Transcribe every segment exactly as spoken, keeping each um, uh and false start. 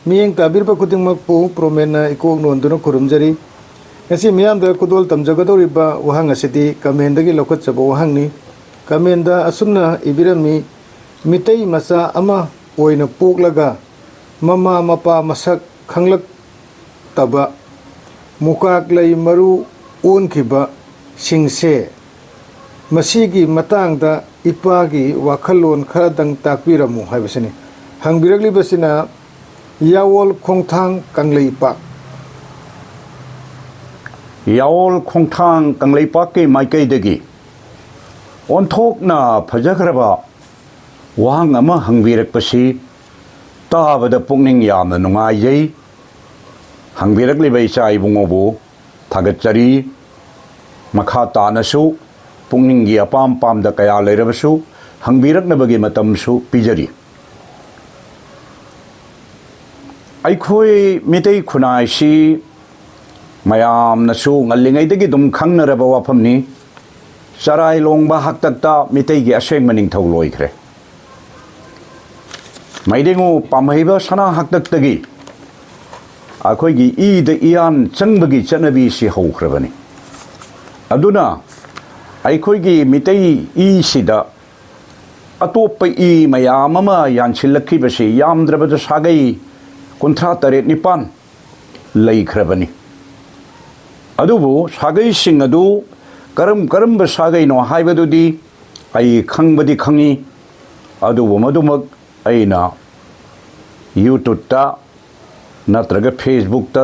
ꯃꯤꯠꯌꯦꯡ ꯇꯥꯕꯤꯔꯤꯕ ꯈꯨꯗꯤꯡꯃꯛꯄꯨ ꯄ꯭ꯔꯣꯃꯦꯟꯅ ꯏꯀꯣꯛ ꯅꯣꯟꯗꯨꯅ ꯈꯨꯔꯨꯝꯖꯔꯤ꯫ ꯉꯁꯤ ꯃꯤꯌꯥꯝꯗ ꯈꯨꯗꯣꯜ ꯇꯝꯖꯒꯗꯧꯔꯤꯕ ꯋꯥꯍꯪ ꯑꯁꯤꯗꯤ ꯀꯃꯦꯟꯗꯒꯤ ꯂꯧꯈꯠꯆꯕ ꯋꯥꯍꯪꯅꯤ꯫ ꯀꯃꯦꯟꯗ ꯑꯁꯨꯝꯅ ꯏꯕꯤꯔꯝꯃꯤ, "ꯃꯤꯇꯩ ꯃꯆꯥ ꯑꯃ ꯑꯣꯏꯅ ꯄꯣꯛꯂꯒ ꯃꯃꯥ ꯃꯄꯥ ꯃꯁꯛ ꯈꯪꯂꯛꯇꯕ, ꯃꯨꯀꯥꯛ ꯂꯩ ꯃꯔꯨ ꯑꯣꯟꯈꯤꯕꯁꯤꯡꯁꯦ, ꯃꯁꯤꯒꯤ ꯃꯇꯥꯡꯗ ꯏꯄꯥꯒꯤ ꯋꯥꯈꯜꯂꯣꯟ ꯈꯔꯗꯪ ꯇꯥꯛꯄꯤꯔꯝꯃꯨ" ꯍꯥꯏꯕꯁꯤꯅꯤ꯫ ꯍꯪꯕꯤꯔꯛꯂꯤꯕꯁꯤꯅ ꯌꯥꯋꯣꯜ ꯈꯣꯡꯊꯥꯡ ꯀꯪꯂꯩꯄꯥꯛ꯫ ꯌꯥꯋꯣꯜ ꯈꯣꯡꯊꯥꯡ ꯀꯪꯂꯩꯄꯥꯛꯀꯤ ꯃꯥꯏꯀꯩꯗꯒꯤ ꯑꯣꯟꯊꯣꯛꯅ ꯐꯖꯈ꯭ꯔꯕ ꯋꯥꯍꯪ ꯑꯃ ꯍꯪꯕꯤꯔꯛꯄꯁꯤ ꯇꯥꯕꯗ ꯄꯨꯛꯅꯤꯡ ꯌꯥꯝꯅ ꯅꯨꯡꯉꯥꯏꯖꯩ꯫ ꯍꯪꯕꯤꯔꯛꯂꯤꯕ ꯏꯆꯥ ꯏꯕꯨꯡꯉꯣꯕꯨ ꯊꯥꯒꯠꯆꯔꯤ꯫ ꯃꯈꯥ ꯇꯥꯅꯁꯨ ꯄꯨꯛꯅꯤꯡꯒꯤ ꯑꯄꯥꯝ ꯄꯥꯝꯗ ꯀꯌꯥ ꯂꯩꯔꯕꯁꯨ ꯍꯪꯕꯤꯔꯛꯅꯕꯒꯤ ꯃꯇꯝꯁꯨ ꯄꯤꯖꯔꯤ꯫ ꯑꯩꯈꯣꯏ ꯃꯤꯇꯩ ꯈꯨꯟꯅꯥꯏꯁꯤ ꯃꯌꯥꯝꯅꯁꯨ ꯉꯜꯂꯤꯉꯩꯗꯒꯤ ꯑꯗꯨꯝ ꯈꯪꯅꯔꯕ ꯋꯥꯐꯝꯅꯤ꯫ ꯆꯔꯥꯏ ꯂꯣꯡꯕ ꯍꯥꯛꯇꯛꯇ ꯃꯤꯇꯩꯒꯤ ꯑꯁꯦꯡꯕ ꯅꯤꯡꯊꯧ ꯂꯣꯏꯈ꯭ꯔꯦ꯫ ꯃꯩꯗꯦꯉꯨ ꯄꯥꯝꯍꯩꯕ ꯁꯅꯥ ꯍꯥꯛꯇꯛꯇꯒꯤ ꯑꯩꯈꯣꯏꯒꯤ ꯏꯗ ꯏꯌꯥꯟ ꯆꯪꯕꯒꯤ ꯆꯠꯅꯕꯤꯁꯤ ꯍꯧꯈ꯭ꯔꯕꯅꯤ꯫ ꯑꯗꯨꯅ ꯑꯩꯈꯣꯏꯒꯤ ꯃꯤꯇꯩ ꯏꯁꯤꯗ ꯑꯇꯣꯞꯄ ꯏ ꯃꯌꯥꯝ ꯑꯃ ꯌꯥꯟꯁꯤꯜꯂꯛꯈꯤꯕꯁꯤ ꯌꯥꯝꯗ꯭ꯔꯕꯗ ꯁꯥꯒꯩ ꯀꯨꯟꯊ꯭ꯔꯥ ꯇꯔꯦꯠ ꯅꯤꯄꯥꯟ ꯂꯩꯈ꯭ꯔꯕꯅꯤ꯫ ꯑꯗꯨꯕꯨ ꯁꯥꯒꯩꯁꯤꯡ ꯑꯗꯨ ꯀꯔꯝ ꯀꯔꯝꯕ ꯁꯥꯒꯩꯅꯣ ꯍꯥꯏꯕꯗꯨꯗꯤ ꯑꯩ ꯈꯪꯕꯗꯤ ꯈꯪꯉꯤ꯫ ꯑꯗꯨꯕꯨ ꯃꯗꯨꯃꯛ ꯑꯩꯅ YouTubeꯇ ꯅꯠꯇ꯭ꯔꯒ Facebookꯇ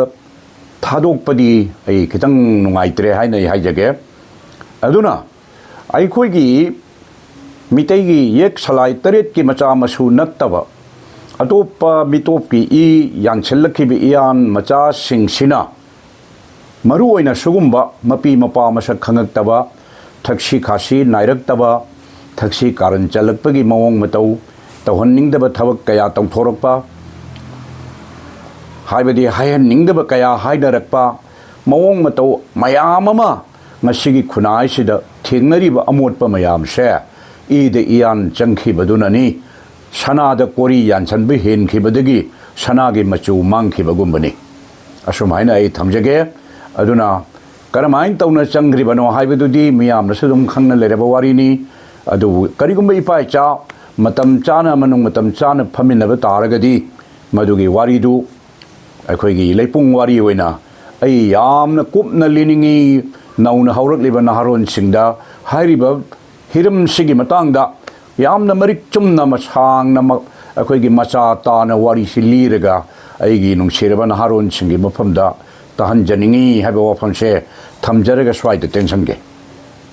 ꯊꯥꯗꯣꯛꯄꯗꯤ ꯑꯩ ꯈꯤꯇꯪ ꯅꯨꯡꯉꯥꯏꯇ꯭ꯔꯦ ꯍꯥꯏꯅ ꯑꯩ ꯍꯥꯏꯖꯒꯦ꯫ ꯑꯗꯨꯅ ꯑꯩꯈꯣꯏꯒꯤ ꯃꯤꯇꯩꯒꯤ ꯌꯦꯛ ꯁꯂꯥꯏ ꯇꯔꯦꯠꯀꯤ ꯃꯆꯥ ꯃꯁꯨ ꯅꯠꯇꯕ ꯑꯇꯣꯞꯄ ꯃꯤꯇꯣꯞꯀꯤ ꯏ ꯌꯥꯟꯁꯤꯜꯂꯛꯈꯤꯕ ꯏꯌꯥꯟ ꯃꯆꯥꯁꯤꯡꯁꯤꯅ ꯃꯔꯨꯑꯣꯏꯅ ꯁꯤꯒꯨꯝꯕ ꯃꯄꯤ ꯃꯄꯥ ꯃꯁꯛ ꯈꯪꯉꯛꯇꯕ, ꯊꯛꯁꯤ ꯈꯥꯁꯤ ꯅꯥꯏꯔꯛꯇꯕ, ꯊꯛꯁꯤ ꯀꯥꯔꯟ ꯆꯠꯂꯛꯄꯒꯤ ꯃꯑꯣꯡ ꯃꯇꯧ, ꯇꯧꯍꯟꯅꯤꯡꯗꯕ ꯊꯕꯛ ꯀꯌꯥ ꯇꯧꯊꯣꯔꯛꯄ, ꯍꯥꯏꯕꯗꯤ ꯍꯥꯏꯍꯟꯅꯤꯡꯗꯕ ꯀꯌꯥ ꯍꯥꯏꯅꯔꯛꯄ, ꯃꯑꯣꯡ ꯃꯇꯧ ꯃꯌꯥꯝ ꯑꯃ ꯉꯁꯤꯒꯤ ꯈꯨꯟꯅꯥꯏꯁꯤꯗ ꯊꯦꯡꯅꯔꯤꯕ ꯑꯃꯣꯠꯄ ꯃꯌꯥꯝꯁꯦ ꯏꯗ ꯏꯌꯥꯟ ꯆꯪꯈꯤꯕꯗꯨꯅꯅꯤ꯫ ꯁꯅꯥꯗ ꯀꯣꯔꯤ ꯌꯥꯟꯁꯤꯟꯕ ꯍꯦꯟꯈꯤꯕꯗꯒꯤ ꯁꯅꯥꯒꯤ ꯃꯆꯨ ꯃꯥꯡꯈꯤꯕꯒꯨꯝꯕꯅꯤ꯫ ꯑꯁꯨꯝ ꯍꯥꯏꯅ ꯑꯩ ꯊꯝꯖꯒꯦ꯫ ꯑꯗꯨꯅ ꯀꯔꯝꯍꯥꯏꯅ ꯇꯧꯅ ꯆꯪꯈ꯭ꯔꯤꯕꯅꯣ ꯍꯥꯏꯕꯗꯨꯗꯤ ꯃꯤꯌꯥꯝꯅꯁꯨ ꯑꯗꯨꯝ ꯈꯪꯅ ꯂꯩꯔꯕ ꯋꯥꯔꯤꯅꯤ꯫ ꯑꯗꯨꯕꯨ ꯀꯔꯤꯒꯨꯝꯕ ꯏꯄꯥ ꯏꯆꯥ ꯃꯇꯝ ꯆꯥꯅ ꯑꯃꯅꯨꯡ ꯃꯇꯝ ꯆꯥꯅ ꯐꯝꯃꯤꯟꯅꯕ ꯇꯥꯔꯒꯗꯤ, ꯃꯗꯨꯒꯤ ꯋꯥꯔꯤꯗꯨ ꯑꯩꯈꯣꯏꯒꯤ ꯂꯩꯄꯨꯡ ꯋꯥꯔꯤ ꯑꯣꯏꯅ ꯑꯩ ꯌꯥꯝꯅ ꯀꯨꯞꯅ ꯂꯤꯅꯤꯡꯉꯤ꯫ ꯅꯧꯅ ꯍꯧꯔꯛꯂꯤꯕ ꯅꯍꯥꯔꯣꯟꯁꯤꯡꯗ ꯍꯥꯏꯔꯤꯕ ꯍꯤꯔꯝꯁꯤꯒꯤ ꯃꯇꯥꯡꯗ ꯌꯥꯝꯅ ꯃꯔꯤꯛ ꯆꯨꯝꯅ, ꯃꯁꯥꯡꯅ ꯃ-, ꯑꯩꯈꯣꯏꯒꯤ ꯃꯆꯥ ꯇꯥꯅ ꯋꯥꯔꯤꯁꯤ ꯂꯤꯔꯒ ꯑꯩꯒꯤ ꯅꯨꯡꯁꯤꯔꯕ ꯅꯍꯥꯔꯣꯟꯁꯤꯡꯒꯤ ꯃꯐꯝꯗ ꯇꯥꯍꯟꯖꯅꯤꯡꯉꯤ ꯍꯥꯏꯕ ꯋꯥꯐꯝꯁꯦ ꯊꯝꯖꯔꯒ ꯁ꯭ꯋꯥꯏꯗ ꯇꯦꯟꯁꯟꯒꯦ꯫